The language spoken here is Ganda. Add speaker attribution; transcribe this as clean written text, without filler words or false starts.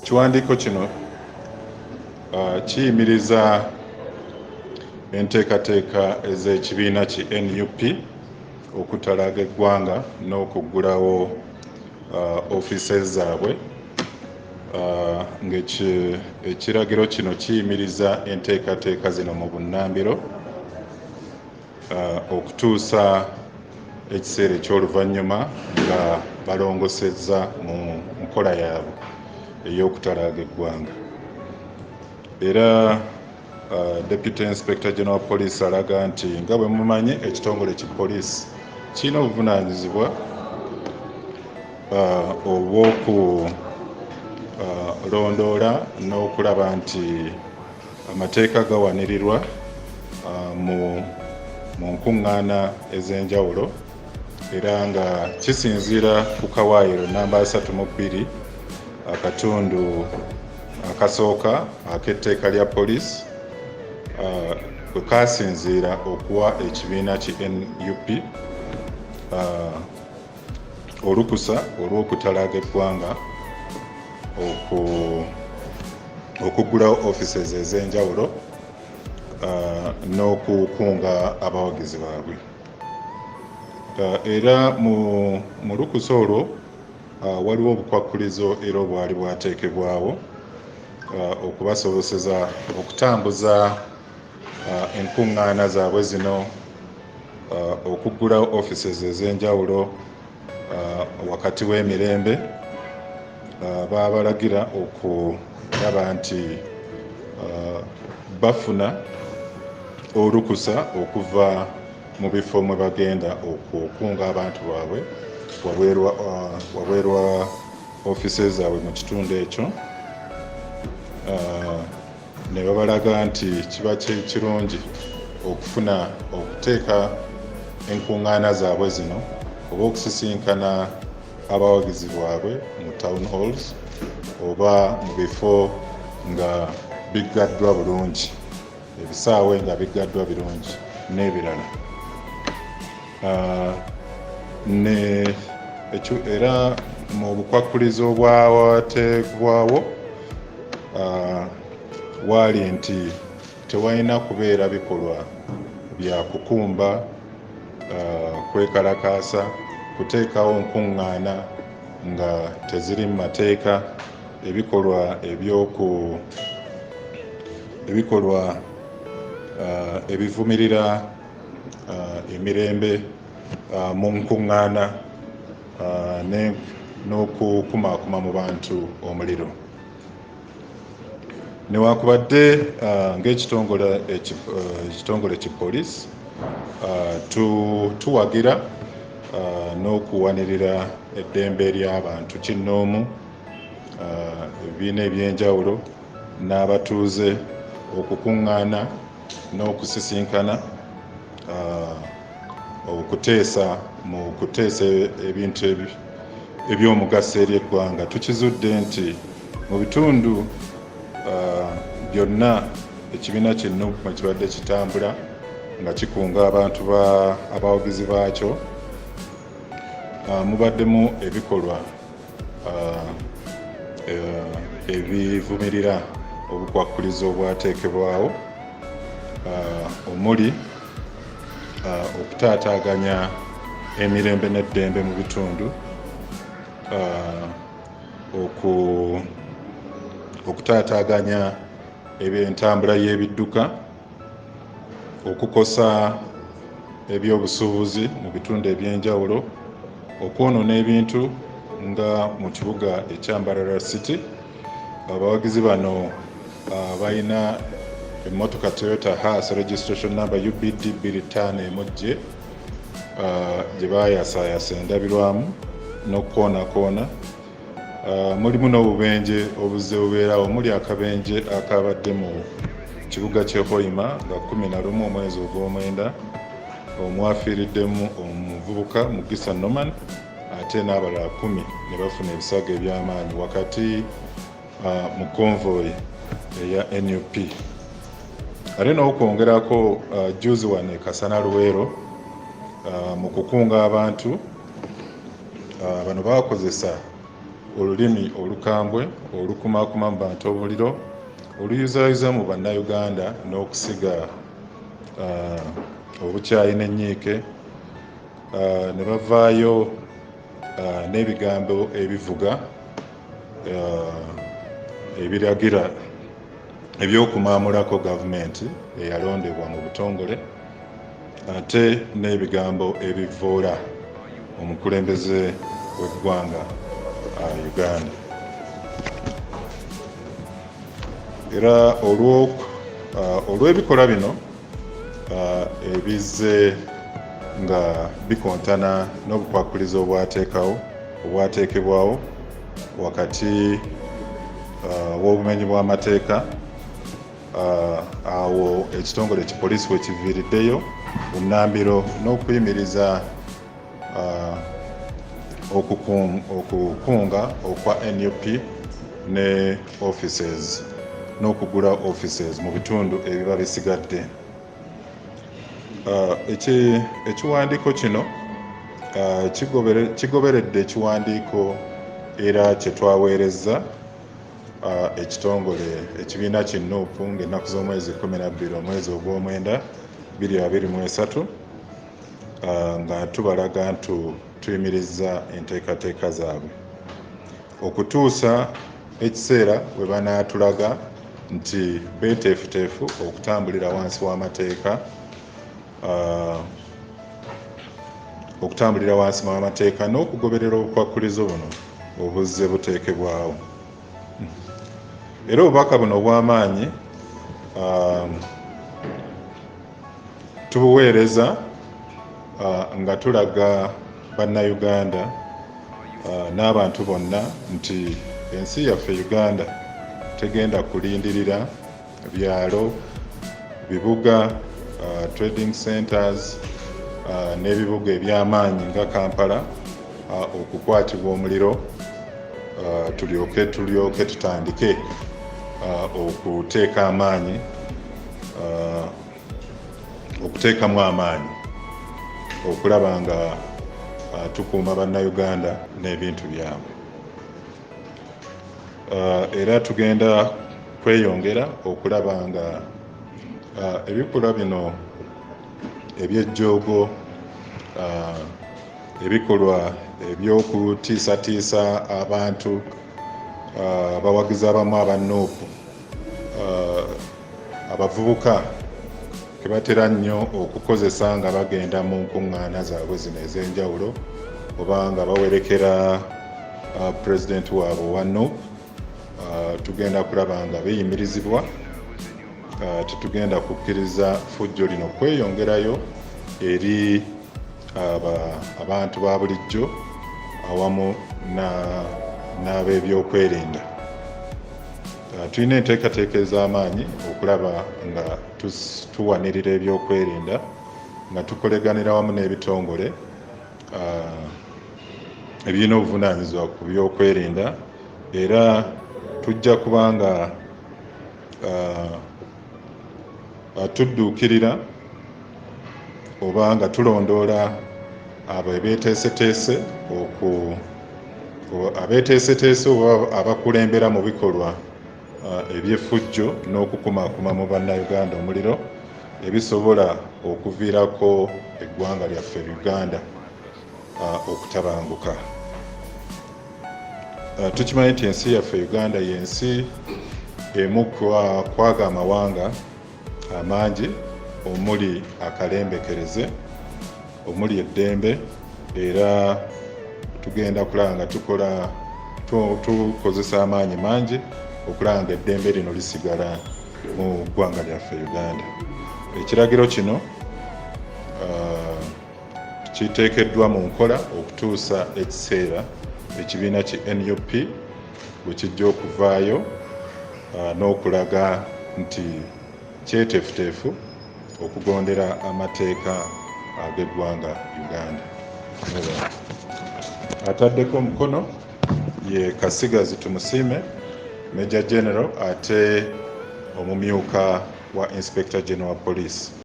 Speaker 1: Ekiwandiiko kino kiyimiriza enteekateeka ez'ekibiina ki NUP okutalaaga eggwanga n'okuggulawo offices zaabwe, ng'ekiragiro kino kiyimiriza enteekateeka zino mu bunnambiro okutuusa ekiseera eky'oluvannyuma nga balongosezza mu nkola yaabwe ey'okutalaaga eggwanga. Era Deputy Inspector General Police alaga nti nga bwe mumanyi, ekitongole ki poliisi kirina obuvunaanyizibwa obw'okulondoola n'okulaba nti amateeka gawanirirwa mu nkuŋŋaana ez'enjawulo, era nga kisinziira ku kawaayiro namba 32 akatundu akasooka ak'etteeka lya poliisi bwe kasinziira okuwa ekibiina ki NUP olukusa olw'okutalaaga eggwanga, okuggulawo offices ez'enjawulo n'okukunga abawagizi baabwe. Era mu lukusa olwo waliwo obukwakkulizo era obwali bwateekebwawo okubasoboseza okutambuza enkuŋŋaana zaabwe zino, okuggulawo offices ez'enjawulo wakati w'emirembe. Baabalagira okulaba nti bafuna olukusa okuva mu bifo mwe bagenda okukunga abantu baabwe wabweru wa offices zaabwe mu kitundu ekyo, ne babalaga nti kiba kirungi okufuna okuteeka enkuŋŋaana zaabwe zino oba okusisinkana abawagizi bwabwe mu town halls oba mu bifo nga biggaddwa bulungi, ebisaawe nga biggaddwa birungi n'ebirala. Ne ekyo era mu bukwakkulizo obwateekebwawo waali nti tewalina kubeera bikolwa bya kukumba, kwekalakaasa, kuteekawo nkuŋŋaana nga teziri mu mateeka, ebikolwa ebyoku ebikolwa ebivumirira emirembe mu nkuŋŋaana, n'okukumaakuma mu bantu omuliro. Newankubadde ng'ekitongole ekitongole ki poliisi tuwagira n'okuwanirira eddembe ly'abantu kinnoomu, ebibiina ebyenjawulo n'abatuuze okukuŋŋaana n'okusisinkana okuteesa mu kuteesa ebintu eby'omugaso eri eggwanga, tukizudde nti mu bitundu byonna ekibiina ki NUP mwe kibadde kitambula nga kikunga abantu abawagizi baakyo, mubaddemu ebikolwa ebivumirira obukwakkulizo obwateekebwawo, omuli okutaataaganya emirembe n'eddembe mu bitundu, okutaataaganya entambula y'ebidduka, okukosa ebyobusuubuzi mu bitundu ebyenjawulo, okwonoona ebintu nga mu kibuga ekya Mbarara City. Abawagizi bano balina emmotoka Toyota Hiace registration number UBD 25 J gye bayasaayasa endabirwamu n'okukoonakoona. Mulimu n'obubenje obuzze bubeerawo, omuli akabenje akabadde mu kibuga ky'e Hoima nga 11 omwezi ogw'omwenda, omwafiiriddemu omuvubuka Mugisa Norman ate n'abalala 10 ne bafuna ebisago eby'amaanyi wakati mu convoy eya NUP. Ate n'okwongerako, juzi wano e Kasana Luweero, mu kukunga abantu, bano bakozesa Olulimi olukambwe olukumaakuma mu bantu omuliro, oluyuzaayuza mu Bannayuganda n'okusiga obukyayi n'ennyiike, ne bavaayo n'ebigambo ebivuga ebiragira ebyokumaamulako gavumenti eyalondebwa mu butongole, ate n'ebigambo ebivvoola omukulembeze w'eggwanga Uganda. Era olw'ebikolwa bino ebizze nga bikontana n'obukwakulizo obwateekawo obwateekebwawo wakati w'obumenyi bw'amateeka, awo ekitongole ki poliisi we kiviiriddeyo bunnambiro n'okuyimiriza okukunga okwa NUP ne offices n'okugula offices mu bitundu ebiba bisigadde. Ekiwandiiko kino kigoberedde ekiwandiiko era kye twaweerezza ekitongole ekibiina ki NUP ng'ennaku z'omwezi 12 omwezi ogw'omwenda 2023, nga tubalaga nti tuyimirizza enteekateeka zaabwe okutuusa ekiseera we banaatulaga nti beeteefuteefu okutambulira wansi w'amateeka, okutambulira wansi w'amateeka n'okugoberera obukwakkulizo buno obuzze buteekebwawo. Era obubaka buno obw'amaanyi tubuweereza nga tulaga Bannayuganda n'abantu bonna nti ensi yaffe Uganda tegenda kulindirira byalo, bibuga, trading centers n'ebibuga eby'amaanyi nga Kampala okukwatibwa omuliro, tulyoke tutandike okuteeka amaanyi, okuteekamu amaanyi okulaba nga tukuuma Bannayuganda n'ebintu byabwe. Era tugenda kweyongera okulaba nga ebikolwa bino eby'ejjoogo, ebikolwa eby'okutiisatiisa abantu, abawagizi abamu aba NUP, abavubuka ke batera nnyo okukozesa nga bagenda mu nkuŋŋaana zaabwe zino ez'enjawulo oba nga bawerekera pulezidenti waabwe owa NUP, tugenda kulaba nga biyimirizibwa. Tetugenda kukkiriza ffujjo lino kweyongerayo eri abantu ba bulijjo awamu n'ab'ebyokwerinda. Tulina enteekateeka ez'amaanyi okulaba nga tuwanirira ebyokwerinda nga tukoleganira wamu n'ebitongole ebirina obuvunaanyizibwa ku byokwerinda, era tujja kuba nga tudduukirira oba nga tulondoola abo abeeteeseteese abeeteeseteese oba abakulembera mu bikolwa eby'effujjo n'okukumaakuma mu Bannayuganda omuliro ebisobola okuviirako eggwanga lyaffe Uganda okutabanguka. Tukimanyi nti ensi yaffe Uganda y'ensi emu kwaga amawanga amangi omuli akalembekereze, omuli eddembe, era tugenda kulaba nga tukola, tukozesa amaanyi mangi okulaba nga eddembe lino lisigala mu ggwanga lyaffe Uganda. Ekiragiro kino kiteekeddwa mu nkola okutuusa ekiseera ekibiina ki NUP bwe kijja okuvaayo n'okulaga nti kyeteefuteefu okugondera amateeka ag'eggwanga Uganda. Ataddeko omukono ye Kasigazi Tumusiime, Major General ate omumyuka wa Inspector General Police.